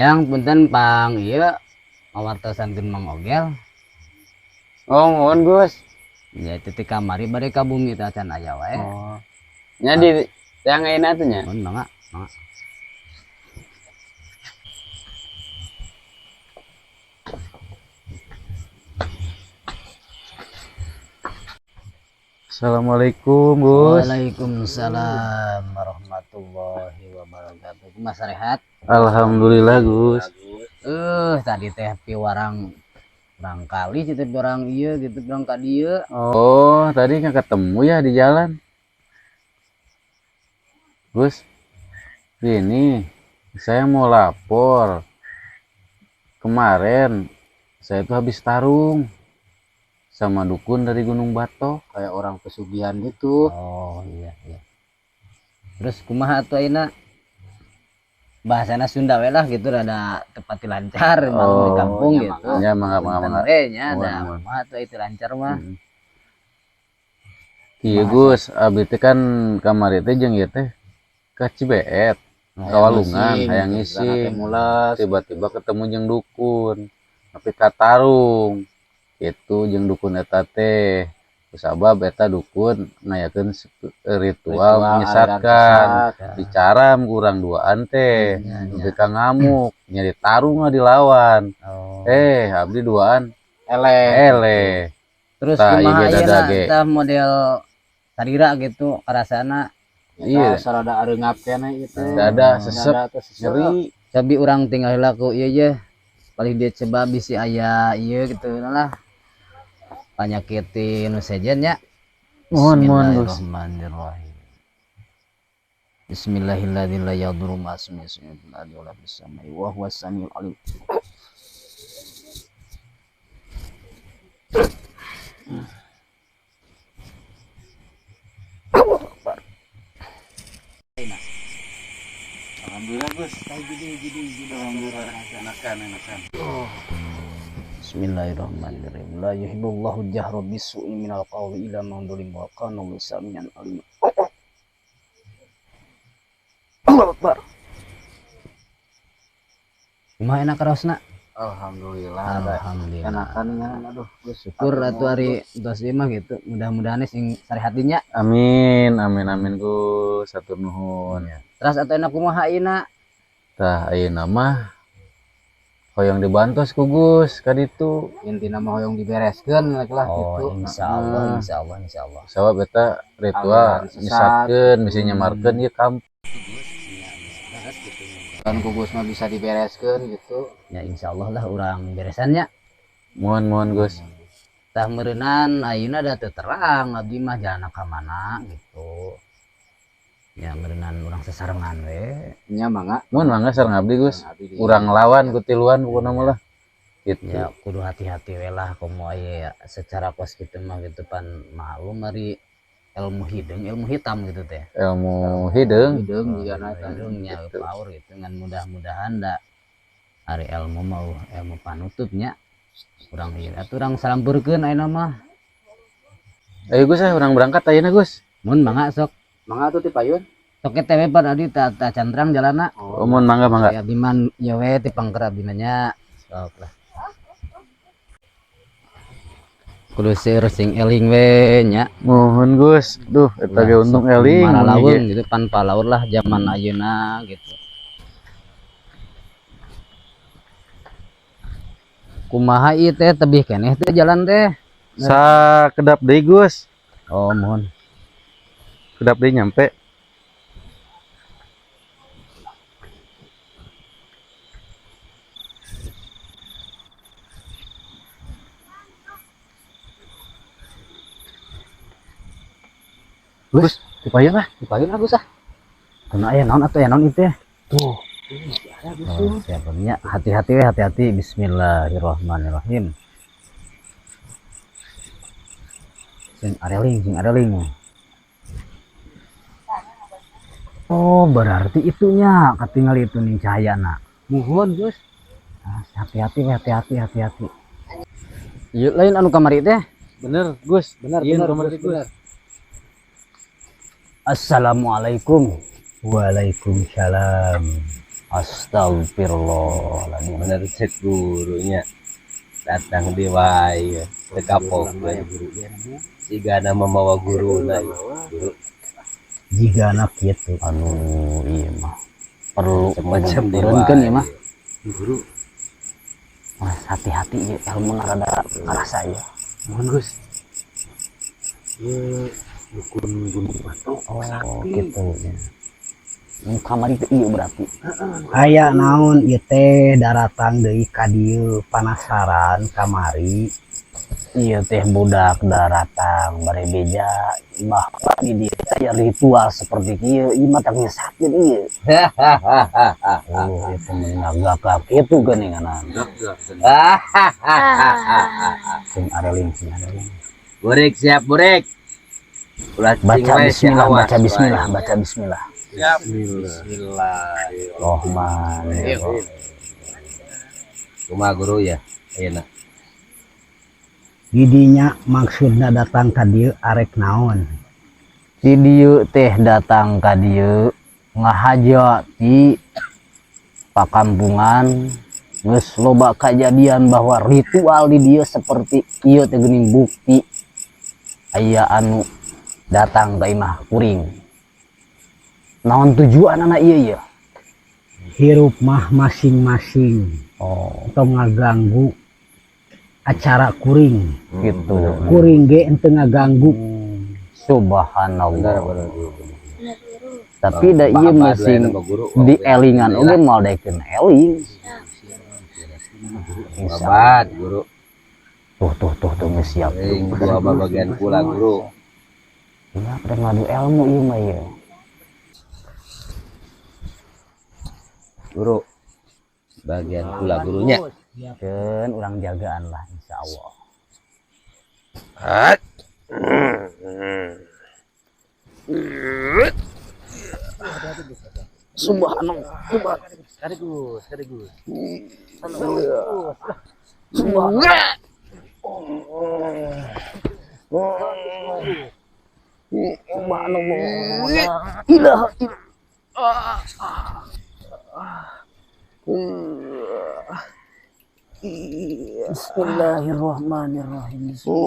Yang punten pang ieu ngawartosan Mang Ogel. Oh, mohon Gus. Ya itu ti kamari bade ka bumi teh can aya wae. Oh. Nya di yang ayeuna tuh nya. Mun mangga, mangga. Assalamualaikum, Gus. Waalaikumsalam warahmatullahi wabarakatuh. Kumaha, sarehat? Alhamdulillah, Gus. Tadi teh piwarang barangkali sih teh orang ieu gitu, orang ka dieu. Oh, tadi nggak ketemu ya di jalan. Gus, gini, saya mau lapor. Kemarin saya tuh habis tarung sama dukun dari Gunung Batok. Kayak orang pesugihan gitu. Oh, iya. Terus kumaha atuh ayeuna? Bahasana Sunda we lah gitu, rada tepati lancar maklum di Oh, kampung nya gitu. Ya, mangga, mangga, mangga. Punten we nya Mohon, da mohon. kumaha atuh itu lancar mah. Iya, Gus, abdi teh kan kamari teh jeung ieu teh ka Cibeet, ka Walungan, hayang ngising. Mules. Tiba-tiba ketemu jeung dukun, tapi katarung. Itu jeung dukun eta teh. Kusabab eta dukun ngayakeun ritual Ritual menyesatkan. aliran sesat. Dicaram kurang duaan teh. Ya, ya. Nepi ka ngamuk, nyari tarung lah dilawan. Oh. Eh, abdi duaan Eleh. eleh. Terus Tah, kumaha ieu ge ayeuna dada ge. tah model sarira gitu karasana? Iya. Iya, sarada areungap keneh itu. Dada sesek, Dada teh sesek. nyeri. Tapi urang tinggal heula ku ieu ye. Paling dia coba bisi aya ieu gitu lah. Penyakit nu sejen nya. Mohon, mohon, Gus. Bismillahirrahmanirrahim. Bismillahirrahmanirrahim. La yadurru ma ismihi syai'un fil ardi wa la fis samai wa huwas samiul alim. Alhamdulillah, Gus. Alhamdulillah. Enakan, enakan. Bismillahirrahmanirrahim. La yuhibbullahu jahra bisu'i minal qawli illa man dhulim wa kana Allahu samian alim. Allahu Akbar. Kumaha enak raosna? Alhamdulillah. Alhamdulillah. Enakan nya, aduh, Gus. Syukur atuh ari tos ieu mah gitu. Mudah-mudahan sing sarehat nya. Amin, amin, amin, Gus. Hatur nuhun. Terus atuh enak kumaha ayeuna? Tah, ayeuna mah hoyong dibantos ku Gus ka ditu. Intina mah hoyong dibereskeun lah Oh, gitu. insyaallah, Ah. insyaallah, insyaallah. Sabab eta ritual Aliran sesat. nyesatkeun, bisa nyamarkeun ieu kampung. Kan ku Gus mah bisa dibereskeun gitu. Ya insyaallah lah urang beresannya. Mohon, mohon, Gus. Tah meureunan ayeuna da teu terang abdi mah jalan ka mana gitu. Ya meureunan urang sesarengan we. Nya mangga. Mohon mangga sareng abdi, Gus. Abdi di- Urang lawan ku tiluan pokona mah lah. Gitu. Ya kudu hati-hati we lah komo aya secara kos kitu mah gitu pan maklum ari ilmu hideung ilmu hitam gitu teh. Ilmu hideung. Hideung jigana eta. Hideungnya Gitu. power gitu ngan mudah-mudahan da ari ilmu mau ilmu panutupnya urang ieu atuh urang salamburkeun ayeuna mah. Ayo Gus, ah, urang berangkat ayeuna, Gus. Mun mangga sok. Mangga atuh ti payun. Sok teh we pan adi ta, ta candrang jalanna. Oh, mohon mangga, mangga. Ya abdi man ieu we ti pangker abdi mah nya. Sok lah. Kudu seur sing eling we nya. Mohon Gus. Duh, eta ge untung eling. Maralaweung gitu pan palaur lah zaman ayeuna gitu. Kumaha ieu teh tebih keneh teh jalan teh? Sakedap deui, Gus. Oh, mohon. Kedap deui nyampe. Gus, dipayun lah. Dipayun lah Gus ah. Kunaon aya naon atuh aya naon ieu teh? Tuh. Oh, siap nya. Hati-hati we, hati-hati. Bismillahirrahmanirrahim. Sing areling, sing areling. Oh, berarti itunya ketinggal itu nih cahayana. Muhun, Gus. Ah, hati-hati, hati-hati, hati-hati. Ieu lain anu kamari teh. Bener, Gus. Bener, Iya, bener, kamari Gus, teh, Gus. bener. Assalamualaikum. Waalaikumsalam. Astagfirullahaladzim. Bener cek gurunya. Datang di wae teu kapokeun. Sigana mamawa guruna guru. Jigana kitu anu ieu mah perlu Macam-macam di diurunkeun ieu mah. Guru. Mas, hati-hati ieu ilmu rada ngarasa ieu. Mohon Gus. Ieu dukun Gunung Batok. Oh, gitu ya. Nu kamari teh ieu berarti. Aya naon ieu teh daratang deui ka dieu, panasaran kamari? Ieu teh budak daratang bare beja bahwa di dieu teh aya ritual seperti kieu, ieu mah tah ngesatkeun ieu. Oh, ieu mah ngagakak kitu geuninganan. Sing areling, sing areling. Burik siap burik. Ulah cing Baca wae, bismillah, awas baca bismillah, wae. Baca bismillah. Bismillah. Rahman. Kumaha guru ya? Ayeuna. Didinya maksudna datang ka dieu arek naon? Di dieu teh datang ka dieu ngahaja di pakampungan geus loba kejadian bahwa ritual di dieu seperti ieu teh geuning bukti aya anu datang ka imah kuring. Naon tujuan anak ieu ya? Hirup mah masing-masing. Oh, tong ngaganggu acara kuring. Gitu. Kuring ge henteu ngaganggu. Subhanallah. Bener, guru. Tapi da ieu Bapak masing dua guru. di elingan oge moal daekeun eling. Babat guru. Tuh tuh tuh tuh, geus siap. Ring dua bagian kula guru. Iya, pada ngadu ilmu ieu mah ieu. Guru. Bagian kula gurunya. Keun urang jagaan lah insyaallah. Subhanallah. Sekaligus, sekaligus. Subhanallah. Subhanallah. Ilaha illallah. Bismillahirrahmanirrahim. Bismillahirrahmanirrahim.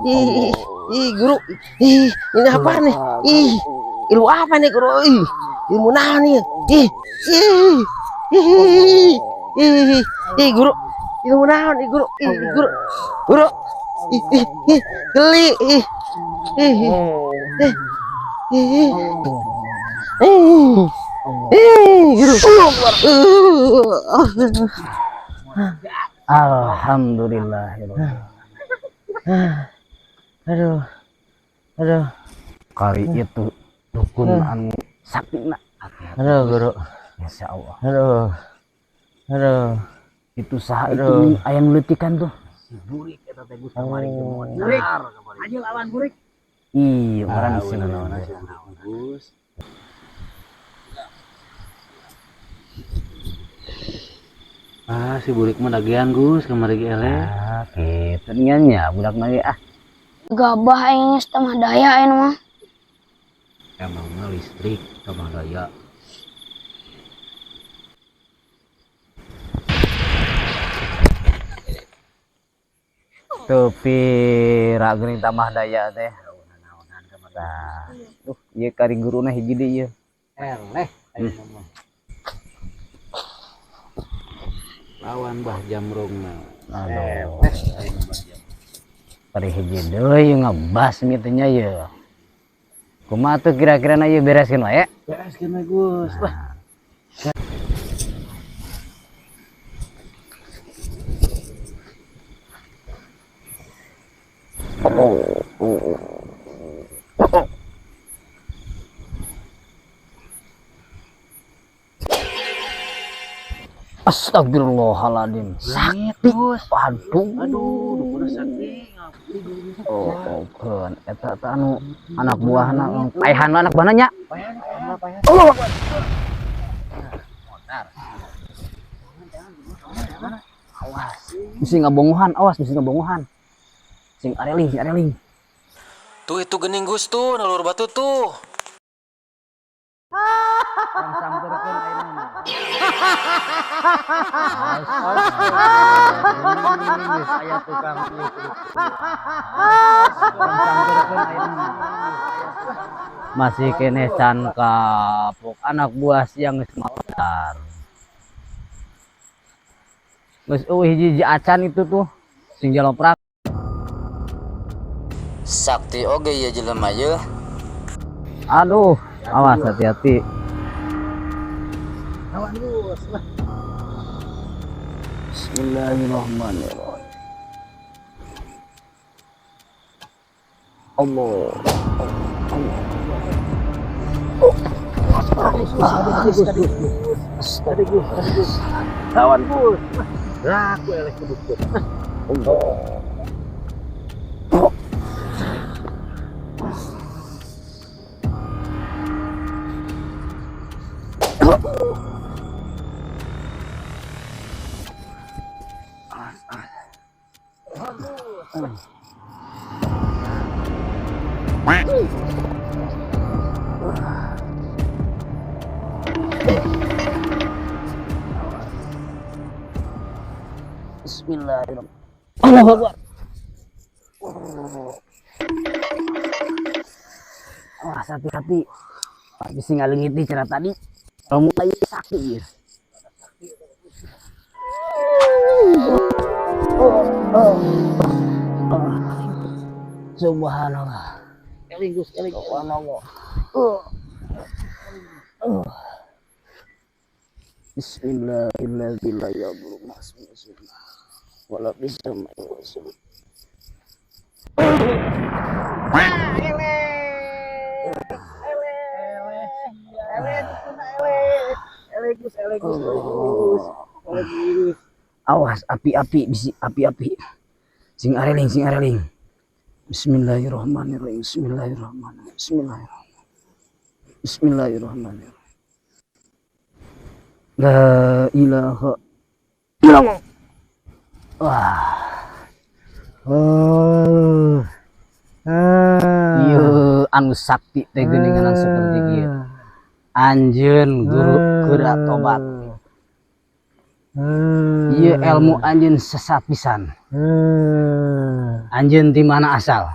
Ih, ih, guru, ih, ini apa nih? Ih, ilmu apa nih guru? Ih, ilmu naon nih? Ih, ih, ih, ih, ih, guru, ilmu naon nih guru? Ih, guru, guru, ih, ih, ih, geli, ih, ih, ih, ih, ih, ih, ih, guru. Alhamdulillah. Aduh, aduh, Kali itu dukun anu saktina. Aduh, guru, Masya Allah. Aduh, aduh. Itu saha itu Aduh. nih ayam leutikan tuh. Burik eta teh Gus kamari ge modar. Aja lawan burik. Iya, orang Ah, di sini. Gus. Ah, si burik mah dagean Gus kamari ge eleh. Ah, gitu nya nya budak mah ge, ah. Gabah aing geus tambah daya aing mah. Emangna listrik tambah daya. Tuh pira geuning tambah daya teh. Tah. Duh, ieu kari guruna hiji deui ieu. Eleh ayeuna mah. Lawan Bah Jamrongna. Aduh. Eleh ayeuna Bah Jamrong. Kari hiji deui ngebas teh nya ieu. Kumaha tuh kira-kira na ieu bereskeun wae? Bereskeun we Gus. Wah, Astagfirullahaladzim. Sakti. Aduh. Aduh, dukun sakti. Oh, oh, keun. Eta teh anu anak buahna, paehan anak buahna nya. Allah. Awas. Bisi ngabongohan, awas bisi ngabongohan. Sing areling, sing areling. Tuh itu gening, Gus, tuh nalur batu tuh. Urang sampeurkeun ayeuna mah. Geus aya tukang ieu kudu. Urang sampeurkeun ayeuna mah. Masih keneh can kapok, anak buah siang geus maotar. Geus euweuh hiji-hiji acan itu tuh sing jaloprak. Sakti oge ieu jelema yeuh. Aduh, awas, hati-hati. Awan, Gus. Wah. Bismillahirrahmanirrahim. Allah. Allah. Gus, Gus, Gus, Gus. Lawan, Gus. Lah, aku eleh ke dukun. Allah. Bismillahirrahmanirrahim. Allahu Akbar. Awas, hati-hati. Bisa ngaleungit di cara tadi. Kalau mulai sakit ya. Oh, oh, oh. Subhanallah. Eling, Gus, eling. Subhanallah. Oh. Oh. Bismillahirrahmanirrahim. Wala bisa masuk. Eleh, dukun eleh. Eleh, Gus, eleh, Gus, eleh, Gus. Eleh, Gus. Awas, api-api, bisi api-api. Sing areling, sing areling. Bismillahirrahmanirrahim. Bismillahirrahmanirrahim. Bismillahirrahmanirrahim. Bismillahirrahmanirrahim. La ilaha illallah. Wah. Oh. Ah. Ieu anu sakti teh geuningan seperti kieu. Anjeun guru geura tobat. Ieu ilmu anjeun sesat pisan. Anjeun di mana asal?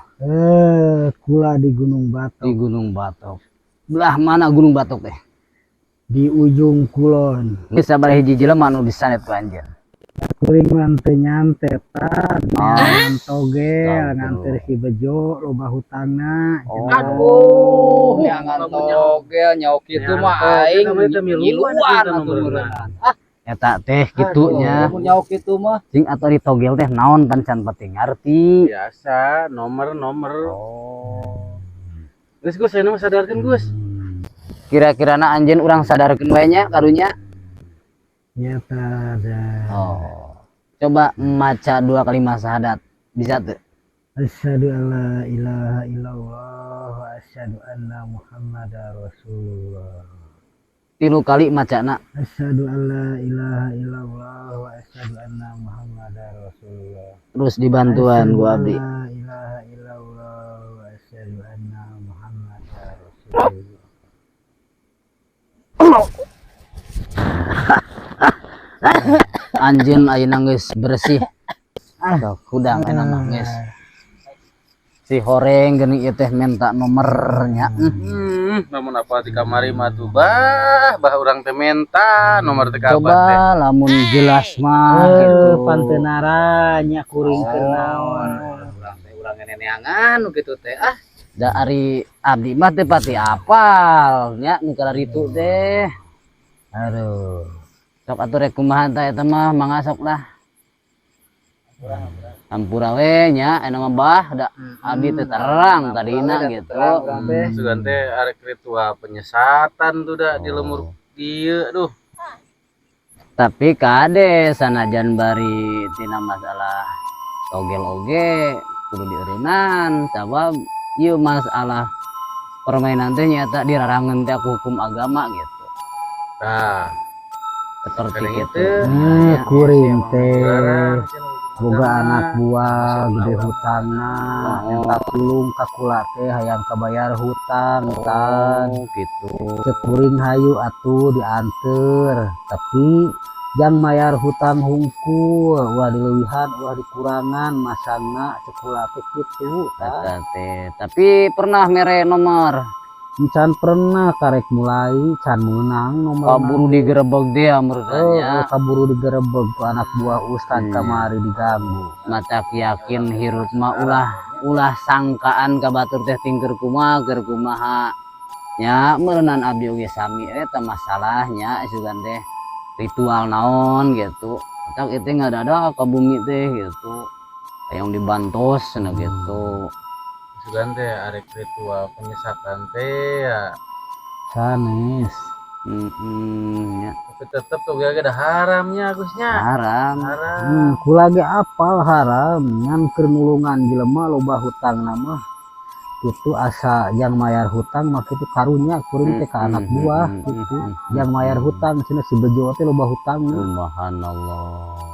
Kula di Gunung Batok. Di Gunung Batok. Belah mana Gunung Batok teh? Di ujung kulon. Geus sabaraha hiji jelema anu disantet ku anjeun? Kuring mah teu nyantet tah, Ah. togel Astagfirullah. nganter si Bejo loba hutangna. Oh. Aduh, Jangan togel nyaok kitu mah aing ngiluan atuh meureunana. Ah, eta teh kitunya. Lamun nyaok kitu mah. Sing atuh di togel teh naon pan can penting ngarti. Biasa, nomor-nomor. Oh. Geus, Gus, ayeuna mah sadarkeun, Gus. Kira-kirana anjeun urang sadarkeun wae nya karunya. Ya tada. Oh. Coba maca dua kalimat syahadat. Bisa tuh? Asyhadu alla ilaha illallah wa asyhadu anna Muhammadar Rasulullah. Tilu kali macana. Asyhadu alla ilaha illallah wa asyhadu anna Muhammadar Rasulullah. Terus dibantuan ku abdi. Asyhadu alla ilaha illallah wa asyhadu anna Muhammadar Rasulullah. Anjeun ayeuna geus bersih. Sok hudang ayeuna mah geus. Si horeng geuning ieu teh minta nomornya. Namun apa di kamari mah tuh bah, bah urang teh menta nomor teh ka Coba abah teh. lamun jelas mah Eh, gitu. pantenara nya kuring keur naon. Urang teh urang neneangan nu kitu teh. Ah, Da ari abdi mah teu pati apal nya nu kararitu teh. Aduh. Sok atuh rek kumaha tah eta mah, mangga sok lah. Hampura we nya aya mah bah da abdi teu terang tadina gitu. Sugan teh arek ritual penyesatan tuh da di lemur dieu duh. Tapi kade sanajan bari tina masalah togel oge kudu dieureunnan sabab ieu masalah permainan teh nyata dirarangan teh ku hukum agama gitu. Tah, Seperti kadang itu. itu Kuring teh dilarang cenah hukum boga agama. Anak buah gede hutangna, minta tulung ka kula teh hayang kabayar hutang tan. Oh, gitu. Cek kuring hayu atuh dianter, tapi jang mayar hutang hungkul, ulah dileuwihan ulah dikurangan masangna, cek kula teh kitu tah. Eta teh. Tapi pernah mere nomor? Can pernah, karek mulai can meunang nomor. Kaburu digerebek dia Oh, menurutnya. Kaburu digerebek ku anak buah ustad kamari diganggu. Matak yakin hirup mah ulah ulah sangkaan ka batur teh tingker kumaha keur kumaha nya. Meureunan abdi oge sami eta masalahnya sugan teh ritual naon gitu, tak itu ngadadak ka bumi teh gitu yang dibantos cenah gitu. Sugan teh arek ritual penyesatan teh ya. Sanes. Ya. Tapi tetep tuh gak ada haramnya Gusnya. Haram. Haram. Kula ge apal haram, ngan keur nulungan jelema loba hutang mah itu asa jang mayar hutang mah kitu, karunya kuring teh ka anak buah gitu, jang mayar hutang cenah si Bejo teh loba hutangna. Subhanallah.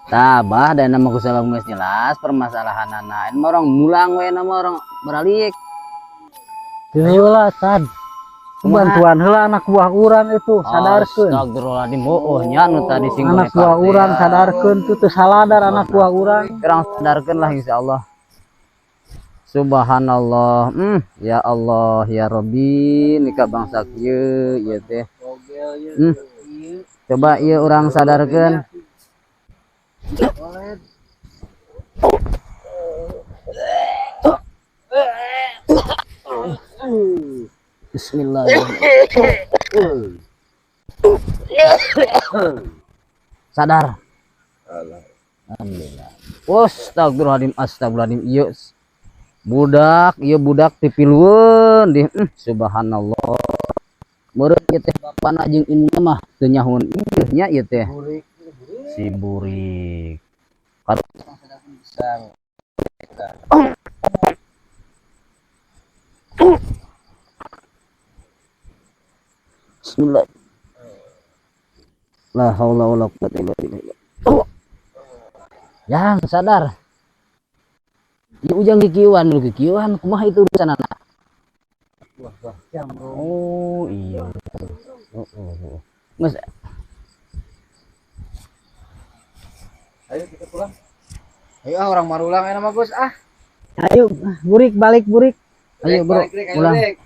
Tabah dan nama kusabab geus jelas permasalahanana. Ini mah orang mulang we, nama orang beralik. Teu heula tad. Bantuan heula anak buah urang itu, sadarkeun. Astagfirullahaladzim. Oh, nya nu tadi singgung. Anak buah urang sadarkeun tuh, teu saladar anak buah urang. Kurang sadarkeun lah insyaallah. Subhanallah. Ya Allah ya Rabbi, nikah bangsa kieu ieu teh. Coba ieu urang sadarkeun. Bismillahirrahmanirrahim. Sadar. Alhamdulillah. Astagfirullahaladzim, astagfirullahaladzim. Ieu budak, ieu budak tipilueun di subhanallah. Meureun ieu teh bapana jeung indungna mah teu nyahoan ieu nya ieu teh. Si burik. Bismillah. La haula wala quwata illa billah. Yang sadar. Ya ujang kikiuan dulu kikiuan kumaha itu urusan anak. Oh iya. Oh. Mas. Ayo kita pulang. Ayo ah, orang marulang enak mah Gus ah. Ayo burik balik burik. Ayo bro, pulang.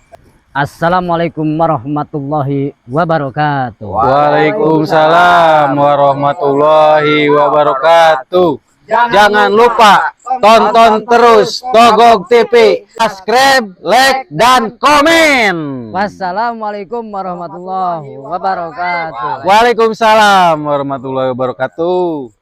Assalamualaikum warahmatullahi wabarakatuh. Waalaikumsalam warahmatullahi wabarakatuh. Jangan lupa tonton terus Togog TV, subscribe, like, dan komen. Wassalamualaikum warahmatullahi wabarakatuh. Waalaikumsalam warahmatullahi wabarakatuh.